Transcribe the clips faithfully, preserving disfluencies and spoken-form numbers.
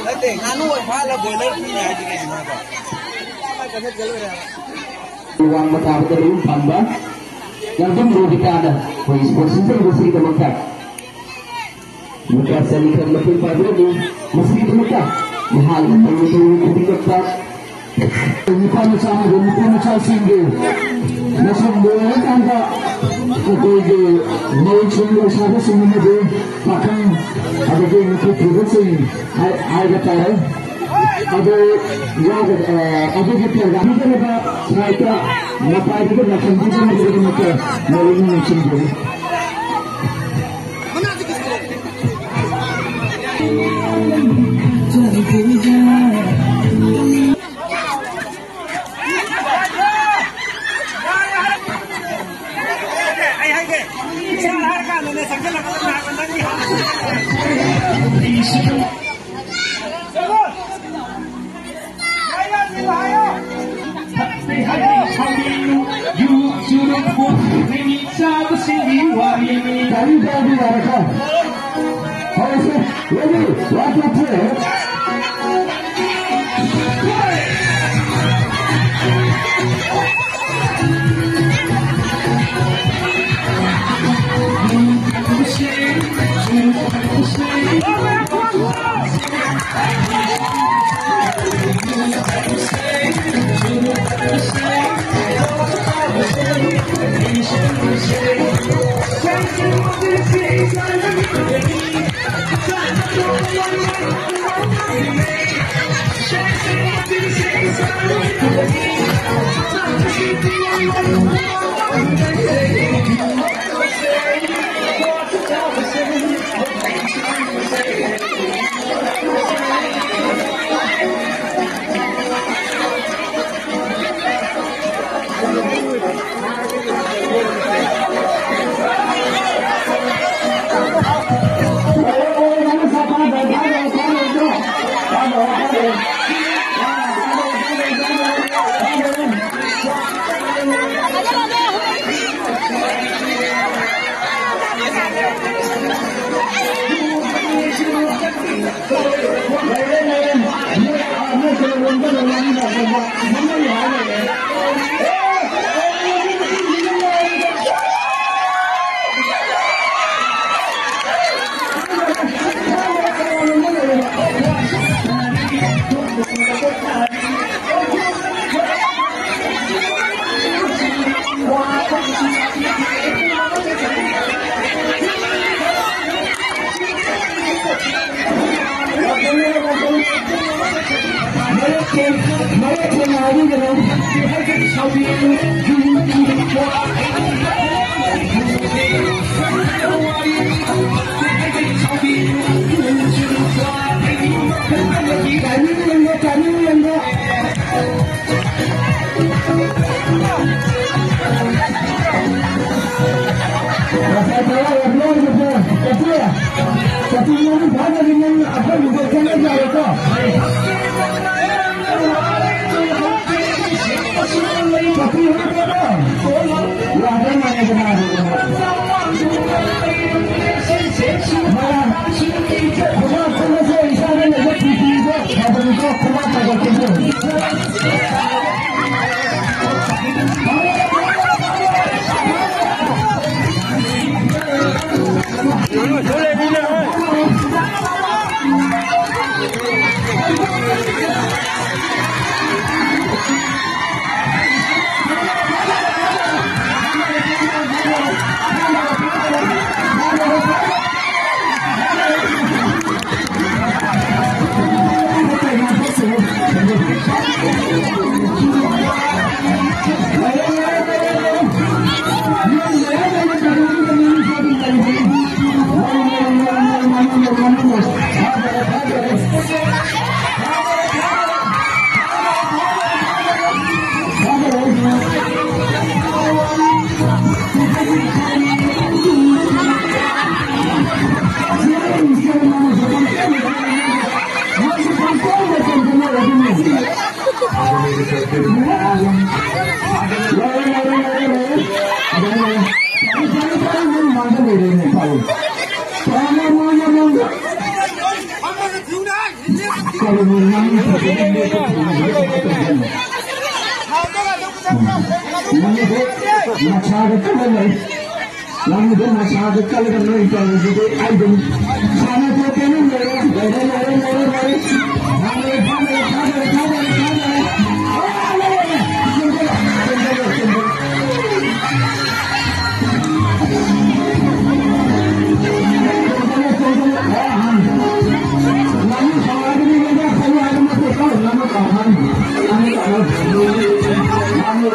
ꯅꯠꯇꯦ, ꯉꯥꯅꯨ ꯑꯣꯏ ꯐꯥꯜꯂ ꯕꯣꯏꯂꯔ ꯄꯤꯅꯤ ꯍꯥꯏꯁꯤ ꯀꯩꯒꯤꯅꯣ ꯍꯥꯏꯕ? ꯋꯥꯡꯃ ꯇꯥꯕꯗ ꯂꯨꯝ ꯐꯝꯕ ꯌꯥꯡꯕꯝ ꯔꯣꯕꯤꯇꯥꯅ ꯑꯩꯈꯣꯏ ꯁ꯭ꯄꯣꯔꯠꯁ ꯁꯤꯟꯖꯔꯤꯕꯁꯤꯒꯤꯗꯃꯛꯇ ꯂꯨꯄꯥ ꯆꯅꯤ ꯈꯔ ꯃꯇꯦꯡ ꯄꯥꯡꯕꯤꯔꯝꯃꯤ꯫ ꯃꯁꯤꯒꯤꯗꯃꯛꯇ ꯅꯍꯥꯛꯅ ꯇꯧꯔꯨ ꯇꯧꯔꯨ ꯈꯨꯗꯤꯡꯃꯛꯇ ꯅꯨꯄꯥ ꯃꯆꯥ ꯑꯃꯗꯤ ꯅꯨꯄꯤ ꯃꯆꯥꯁꯤꯡꯒꯤ ꯃꯁꯤꯡ ꯂꯣꯏꯔꯀꯥꯟꯗ ꯑꯩꯈꯣꯏꯒꯤ ꯃꯧꯁꯤꯡ, ꯂꯩꯁꯥꯕꯤꯁꯤꯡ ꯑꯃꯗꯤ ꯄꯥꯈꯪ ꯑꯗꯒꯤ ꯅꯨꯄꯤ ꯊꯤꯕꯁꯤꯡ ꯍꯥꯏ-, ꯍꯥꯏꯕ ꯇꯥꯔꯦ꯫ ꯑꯗꯨ ꯌꯥꯎꯒ-, ꯑ, ꯑꯗꯨꯒꯤ ꯄ꯭ꯔꯣꯒ꯭ꯔꯥꯝꯗꯨꯗ ꯁꯥꯏꯠꯇ ꯃꯇꯥꯏꯗꯨꯗ ꯅꯥꯀꯟꯗꯨꯗ ꯃꯗꯨꯒꯤꯗꯃꯛꯇ ꯃꯧ ꯅꯨꯡꯁꯤꯡꯕꯤꯔꯤ꯫ ꯑꯩ ꯍꯥꯏꯒꯦ, ꯏꯁꯥ ꯍꯥꯏꯔ ꯀꯥꯟꯗꯅꯦ, ꯆꯪꯁꯤꯜꯂꯛꯄꯗ ꯅꯥꯀꯟꯗꯒꯤ ꯍꯥꯟꯅ ꯃꯁꯥꯗ ꯀꯜꯂ ꯂꯩ꯫ ꯂꯝꯗ ꯃꯁꯥꯗ ꯀꯜꯂꯒ ꯅꯣꯏ ꯇꯧꯔꯤꯁꯤꯗꯤ ꯑꯩ ꯑꯗꯨꯝ ꯁꯥꯟꯅ ꯊꯣꯛꯀꯦꯅ ꯂꯩꯔꯦ, ꯂꯩꯔꯦ, ꯂꯩꯔꯦ, ꯂꯩꯔꯦ, ꯂꯩꯔꯦ꯫ ꯐꯥꯅꯔꯦ, ꯐꯥꯅꯔꯦ, ꯐꯥꯅꯔꯦ, ꯐꯥꯅꯔꯦ, ꯐꯥꯅꯔꯦ꯫ ꯑꯥ, ꯂꯩꯔꯦ꯫ ꯆꯦꯟꯖꯜꯂꯣ, ꯆꯦꯟꯖꯜꯂꯣ, ꯆꯦꯟꯖꯜꯂꯣ꯫ ꯆꯦꯟꯖꯜꯂꯣ, ꯆꯦꯟꯖꯜꯂꯣ꯫ ꯑꯥ, ꯑꯥ꯫ ꯉꯥꯅꯨ ꯁꯥꯎꯔꯛꯑꯗꯤ ꯃꯤꯉꯣꯟꯗ ꯆꯠꯂꯨ ꯍꯥꯏꯕ ꯅꯠꯇꯦꯀꯣ꯫ ꯉꯥꯅꯨ ꯀꯥꯎꯍꯟ-, ꯉꯥꯅꯨ ꯀꯥꯎꯍꯟ-, ꯉꯥꯅꯨ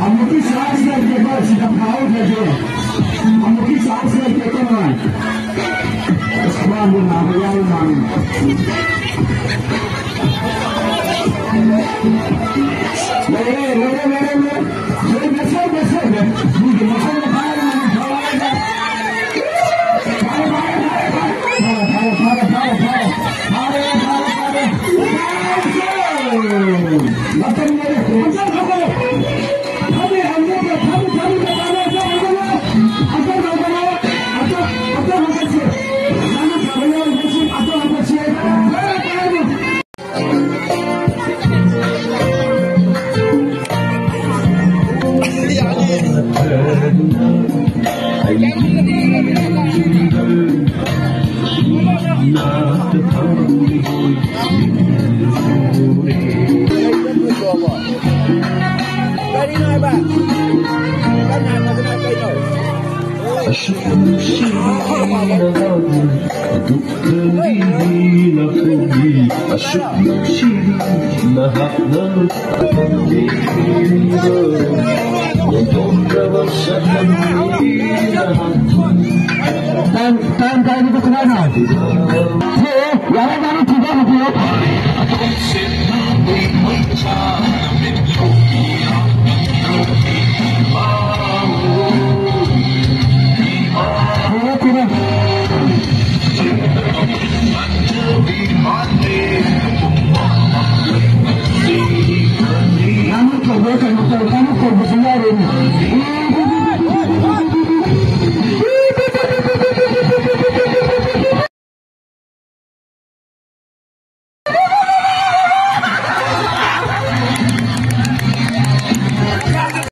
ꯑꯃꯨꯛꯀꯤ ꯆꯥꯟꯁ ꯂꯩꯇꯦꯀꯣ, ꯁꯤꯗ ꯐꯥꯎꯈ꯭ꯔꯗꯤ꯫ ꯑꯃꯨꯛꯀꯤ ꯆꯥꯟꯁ ꯂꯩꯇꯦꯀꯣ ꯅꯣꯏ꯫ ꯑꯁ, ꯈ꯭ꯋꯥꯡꯗꯣ ꯅꯥꯕ ꯌꯥꯎꯔ ꯃꯥꯜꯂꯦ꯫ ꯂꯩꯔꯦ, ꯂꯩꯔꯦ, ꯂꯩꯔꯦ, ꯂꯩꯔꯦ꯫ ꯂꯩꯔꯦ, ꯂꯩꯔꯦ, ꯂꯩꯔꯦ꯫ ꯃꯤꯒꯤ ꯃꯈꯣꯡꯗ ꯐꯥꯔꯒ ꯐꯥꯔꯒ꯫ ꯐꯔꯦ, ꯐꯔꯦ, ꯐꯔꯦ, ꯐꯔꯦ꯫ ꯐꯔꯦ, ꯐꯔꯦ, ꯐꯔꯦ, ꯐꯔꯦ, ꯐꯔꯦ꯫ ꯐꯔꯦ, ꯐꯔꯦ, ꯐꯔꯦ꯫ ꯃꯇꯝ ꯂꯣꯏꯔꯦ꯫ ꯍꯟꯖꯤꯟ ꯍꯟꯖꯤꯜꯂꯦ꯫ ꯊꯝꯃꯦ, ꯍꯟꯖꯤꯟꯂꯦ꯫ ꯊꯝꯃꯦ, ꯊꯝꯃꯦ꯫ ꯑꯇꯣꯞꯄ ꯍꯧꯒꯠꯂꯣ꯫ ꯑꯇꯣꯞ-, ꯑꯇꯣꯞ-, ꯑꯁꯨꯛ ꯅꯨꯡꯁꯤꯕꯤ ꯅꯍꯥꯛꯅ ꯇꯥꯡ, ꯇꯥꯡ ꯀꯌꯥꯒꯤꯗ ꯀꯗꯥꯏꯅꯣ? ꯁꯤ, ꯌꯥꯔꯦ, ꯌꯥꯔꯦ, ꯊꯤꯕ ꯍꯧꯕꯤꯔꯣ꯫